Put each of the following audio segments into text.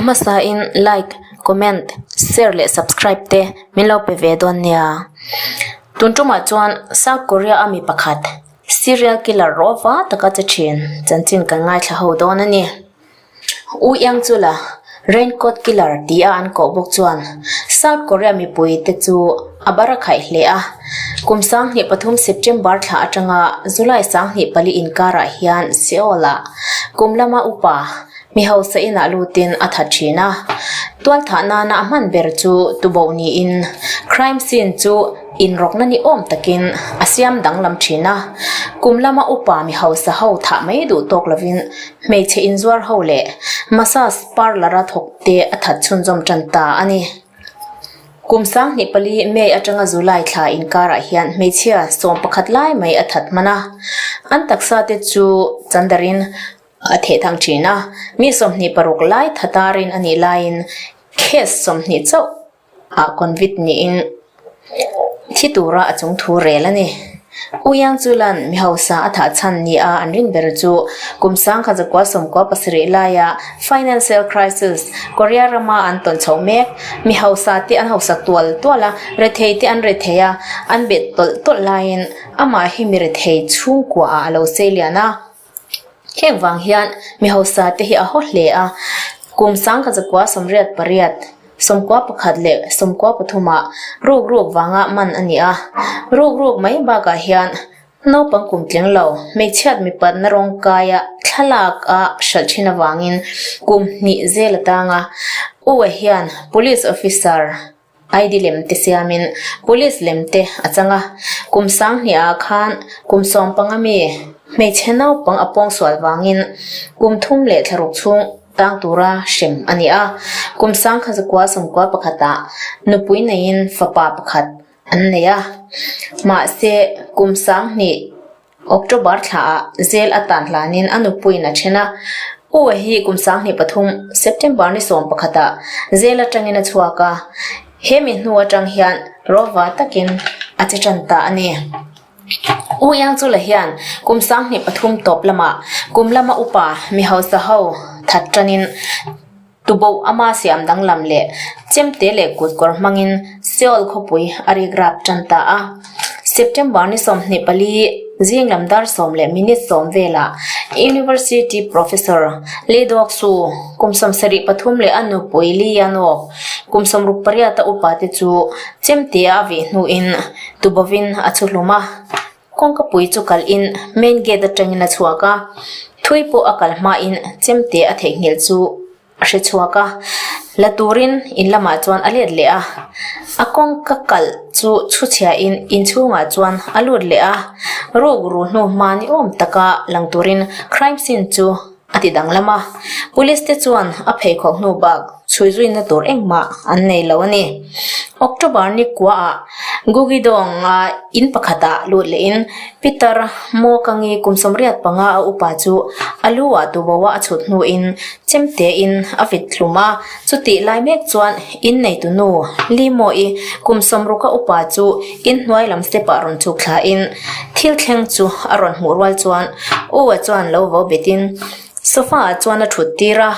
hmasain like, comment, share leh subscribe te min lo pe ve dawn nia. Tun tumah chuan South Korea a mi pakhat serial killer rawh va taka che thin chanchin kan ngaithla ho dawn a ni. U Iang chu la Raincoat Killer ti a an koh bawk chuan South Korea mipui te chu a bar a khaih hle a. Kum 2003 September thla atanga July 2004 inkarah hian Seoul ah kum lama upa mi hausa inah lutin a tha thin a. Tualthah nana a hman ber chu tuboh niin crime scene chu inrawkna ni awm takin a siam danglam thin a. Kum lama upa mi hausa ho thah mai duh tawk lovin Hmeichhe inzuar ho leh massage parlour a thawk te a that chhunzawm tan ta a ni. Kum 24 May atanga July thla inkarah hian hmeichhia 11 lai mai a that hman a, an taksa te chu chandarin a theh thang thin a, mi 26 lai thatarin a nih laiin case 20 chauh ah convict niin thi tura a chung thu rel a ni. U Yang Chulan mi hausa a thah chhan nia an rin ber chu kum 1997 laia financial crisis Korea rama an tawn chhoh mek. Mi hausa te an hausak tual tual a, rethei te an rethei a, an bet tawlh tawlh laiin amah hi mi rethei chhungkua ah a lo sei lian a. Heng vang hian mi hausa te hi a haw hle a, kum 1988, 91 leh 93 ah ruk ruk vanga man a ni a. Ruk ruk mai bakah hian naupang kum tling lo hmeichhiat mipatna rawng kaia thlalak a hralh thin avangin kum hnih zel a tang a. U-a hian police officer ID lem te siamin police lem te a chang a, kum 2000 ah khan kum 15 mi hmeichhe naupang a pawngsual vangin kum thum leh thlaruk chhung tang tura hrem a ni a, kum 1991 ah nupui neiin fapa pakhat an nei a, mahse kum 2000 October thla ah zel a tan hlanin a nupuiin a then a, U a hi kum 23 September ni 11 ah zel atangin a chhuak a, he mi hnu atang hian rawva takin a che tan ta a ni. U Iangchula hian kum 23 tawp lamah kum lama upa mi hausa ho that tanin Tuboh ama siam danglam leh chemte leh kutkawr hmangin Seoul khawpui a rikrap tan ta a. September ni 24 zing lam dar sawm leh minute sawm velah University Professor Lee Dok-soo kum 73 leh a nupui Lee Yan-ok kum 68 a upa te chu chemte a vih hnuin Tubovin a chhu hlum a. Kawngkapui chu kalhin main gate atangin a chhuak a, thui pawh a kal hmain chemte a theihnghilh chu a hre chhuak a, la turin in lamah chuan a let leh a, a kawngka kalh chu chhu chhiahin inchhungah chuan a lut leh a, ruk ru hnu hma ni awm taka lang turin crime scene chu a ti danglam a, police te chuan a pheikhawk hnu bak chhui zuina tur engmah an nei lo a ni. October ni kuaah Gugidong-a in pakhatah lut lehin Peter Mokangi kum 85 a upa chu a lu ah tuboa a chhut hnuin chemtein a vit hlum a, chutih lai mek chuan inneitu nu Lee Mo-i kum 60 a upa chu inhnuai lam step ah rawn chhuk thlain thil thleng chu a rawn hmuh rual chuan U-a chuan lo vo betin sofa ah chuan a thut tir a,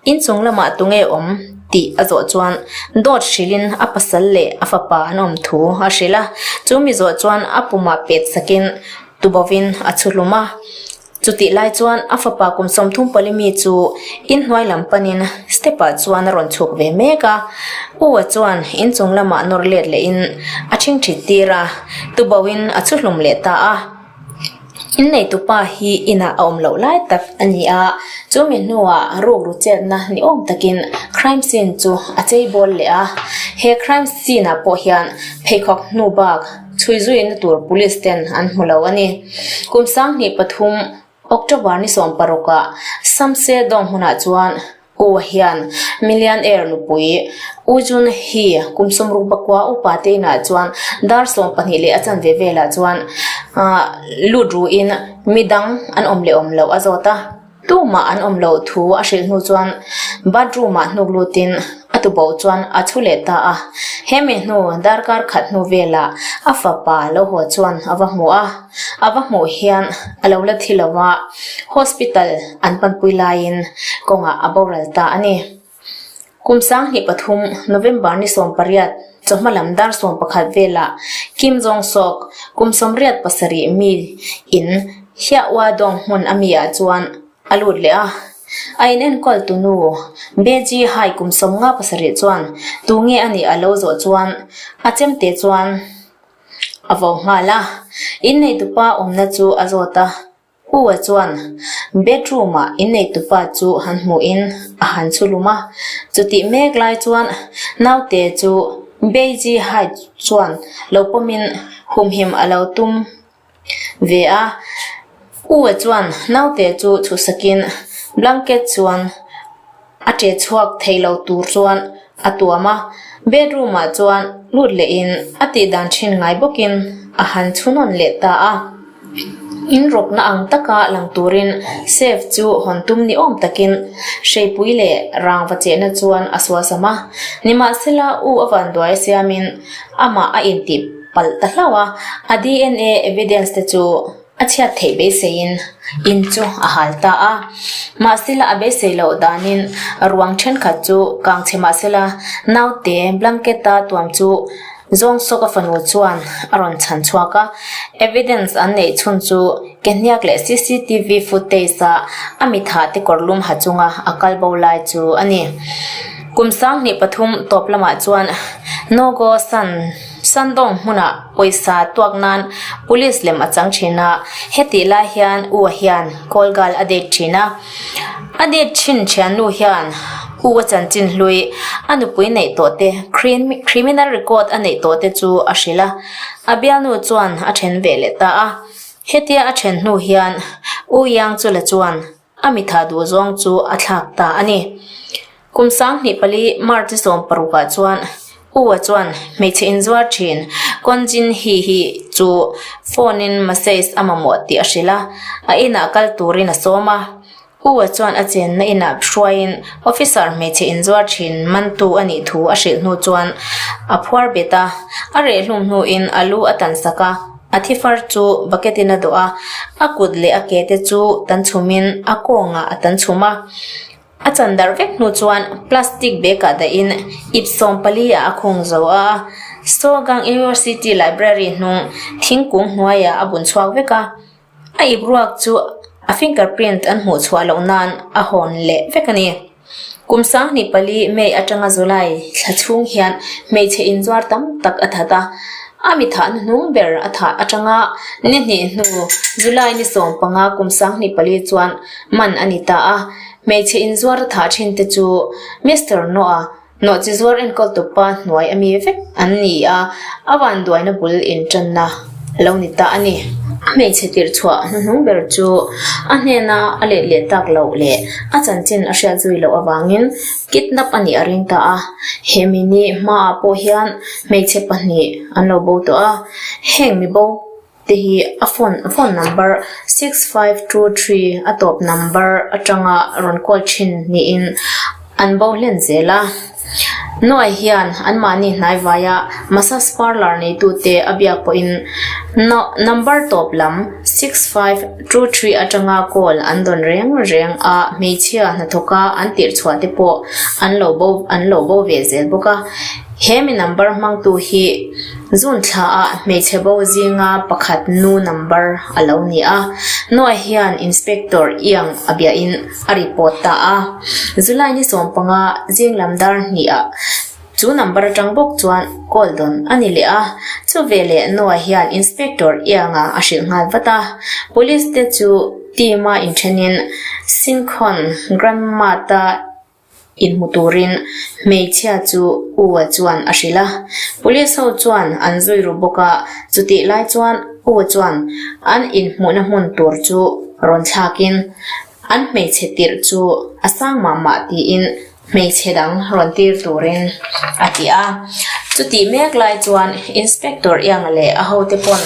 inchung lamah tunge awm tih a zawh chuan dawt hrilhin a pasal leh a fapa an awm thu a hrilh a, chu mi zawh chuan a pumah pet sakin tubovin a chhu hlum a. Chutih lai chuan a fapa kum 34 mi chu inhnuai lam panin step ah chuan a rawn chhuk ve mek a, U-a chuan inchung lamah nawr let lehin a ṭhingṭhit tir a, tubovin a chhu hlum leh ta a. Inneitupa hi inah a awm loh lai tak a ni a, chumi hnuah rukru chetna ni awm takin crime scene chu a chei bawl leh a. He crime scene ah pawh hian pheikhawk hnu bak chhui zuina tur police ten an hmu lo a ni. Kum 23 October ni 16 ah Samse Dong hmunah chuan U hian millionaire nupui U Jun Hee kum 69 upa te inah chuan dar 12 leh a chanve velah chuan lut ruin midang an awm leh awm loh a zawt a. Tumah an awm loh thu a hrilh hnu chuan bathroom ah hnuk lutin a tuboh chuan a chhu leh ta a. Hemi hnu darkar khat hnu velah a fapa lo haw chuan a va hmu a. A va hmuh hian a lo la thi lo a, hospital an panpui laiin kawngah a boral ta a ni. Kum 2003 November ni 18 chawhma lam dar 11 velah Kim Jong Sok kum 87 mi in Hiahwa Dong hmun a mi ah chuan a lut leh a. A inenkawl tunu Beji Hai kum 57 chuan tunge a nih a lo zawh chuan a chemte chuan a vo nghal a. Inneitupa awmna chu a zawt a. Hu-a chuan bedroom-ah inneitupa chu han hmuhin a han chhu lum a, chutih mek lai chuan naute chu Beiji Hai chuan lo pawmin humhim a lo tum ve a. Hu-a chuan naute chu chhuhsakin blanket chuan A ṭe chhuak thei lo tur chuan a tuam a, bedroom ah chuan lut lehin a tih dan ṭhin ngai bawkin a han chhunawn leh ta a. In rawkna ang taka lang turin safe chu hawn tum ni awm takin hreipui leh rangva chehna chuan a sualsam a, nimahsela u a vanduai siamin amah a intih palh ta hlauh a, a DNA evidence te chu A chhiat theih beiseiin in chu a hal ta a. Mahsela a beisei loh danin ruang thenkhat chu kang chhe mahsela naute blanket-a tuam chu zawng sawk a fanu chuan a rawn chhan chhuak a. Evidence an neih chhun chu ke hniak leh cctv footage-a a mithah te kawr lum ha chunga a kal bo lai chu a ni. Kum 23 tawp lamah chuan Nogo San Sandong hmunah Pawisa tuak nan Police lem a chang thin a, hetih lai hian U a hian call girl a date thin a. A date thin thiannu hian U a chanchin hlui a nupui neih tawh te, criminal record a neih tawh te chu a hrilh a, a bialnu chuan a then ve leh ta a. Hetia a then hnu hian U Yang Chula chuan A mitha duh zawng chu a thlak ta a ni. Kum 24 March 16 ah chuan U-a chuan hmeichhe inzuar thin Konjin Hi hi chu phone in massage a mamawh tih a hrilh a, a inah kal turin a sawm a. U-a chuan a chenna inah hruaiin officer hmeichhe inzuar thin mantu a nih thu a hrilh hnu chuan a phuar bet a, a reh hlum hnuin a lu a tansak a. A thi far chu bucket in a dawh a, a kut leh a ke te chu tan chhumin a kawngah a tan chhum a. A chan darh vek hnu chuan plastic bag ah dahin ip 14 ah a khung zo a. Sogang University Library hnung thingkung hnuaiah a bun chhuak vek a. A ip ruak chu a fingerprint an hmuh chhuah loh nan a hawn leh vek a ni. Kum 24 May atanga July thla chhung hian hmeichhe inzuar tam tak a that a, a mi thah hnuhnung ber a thah atanga ni hnih hnu July ni 15 kum 24 chuan man a ni ta a, hmeichhe inzuar a thah thin te chu Mister Noah Nawhchi zuar enkawl tupa hnuai a mi vek an ni a, a vanduaina bul intanna a lo ni ta a ni. A hmeichhe tirh chhuah hnuhnung ber chu a hnena a let leh tak loh leh a chanchin a hriat zui loh avangin kidnap a nih a ring ta a. He mi ni hmaah pawh hian hmeichhe pahnih an lo bo tawh a, heng mi bo te hi a phone phone number 6523 a tawp number atanga rawn call thin niin an bo hlen zel a. Nuai hian anmahni hnai vaia massage parlour neitute a biak pawhin number tawp lam 6523 atanga call an dawn reng reng a, hmeichhia hnathawka an tirh chhuah te pawh an lo bo an lo bo ve zel bawk a. He mi number hmangtu hi June thla ah hmeichhe bo zinga pakhat nu number a lo ni a, Nuai hian Inspector Iang a biahin a report ta a. July ni 15 zing lam dar hnih ah chu number atang bawk chuan call dawn a ni leh a, chuveleh Nuai hian Inspector Ianga a hrilh nghal vat a, Police te chu team a inthenin Sinkhon Grandma-ta Inhmu turin hmeichhia chu U-a chuan a hrilh a. Police ho chuan an zui ru bawk a, chutih lai chuan U-a chuan an inhmuhna hmun tur chu rawn thlakin an hmeichhe tirh chu a sang mah mah tiin hmeichhe dang rawn tir turin a ti a. Chutih mek lai chuan Inspector Ianga leh a hote pawn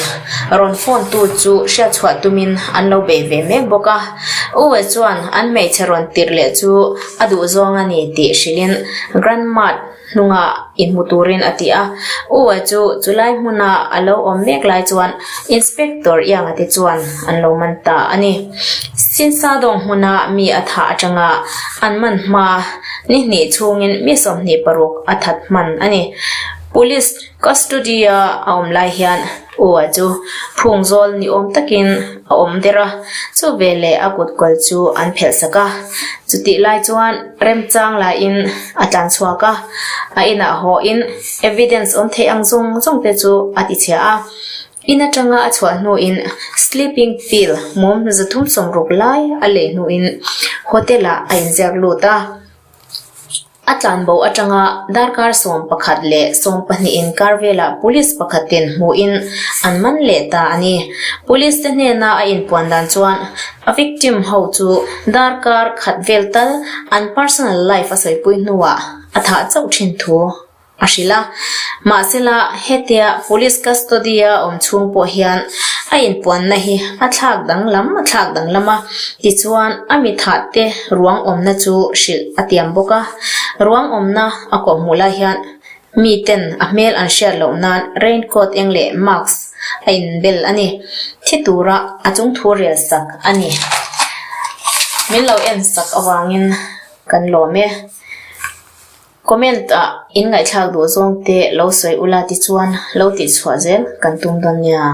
rawn phone tu chu hriatchhuah tumin an lo bei ve mek bawk a. Uwe chuan an hmeichhe rawn tirh leh chu a duh zawng a ni tih hrilhin Grandmart hnunga inhmu turin a ti a. Uwe chu chulai hmuna a lo awm mek lai chuan Inspector Ianga te chuan an lo man ta a ni. Sinsa dawng hmuna mi a thah atanga an man hma. Ni hnih chhungin mi 26 a that hman a ni. Police custody-a a awm lai hian Ua chu phung zawl ni awm takin a awm der a, chu veleh a kut kual chu an phelh sak a. Chutih lai chuan remchang laiin a tlan chhuak a, a inah hawhin evidence awm theih ang zawng zawng te chu a tichhia a. In atanga a chhuah hnuin sleeping pill mum 360 lai a lei hnuin hotel-ah a inziak lut a. A tlanbo atanga darkar 11 leh 12 inkar velah police pakhatin hmuhin an man leh ta a ni. Police te hnena a inpuan dan chuan a victim ho chu darkar khat vel tal an personal life a sawipui hnuah a thah chauh thin thu a hrilh a. Mahsela, hetia police custody-a awm chhung pawh hian a inpuanna hi a thlak danglam a thlak danglam a, tichuan a mi thah te ruang awmna chu hrilh a tiam bawk a. Ruang awmna a kawhhmuh lai hian miten a hmel an hriat loh nan raincoat eng leh mask a inbel a ni. Thi tura a chungthu rel sak a ni. Min lo en sak avangin kan lawm e. Comment ah in ngaihthlak duh zawng te lo sawi ula tichuan lo tihchhuah zel kan tum dawn nia.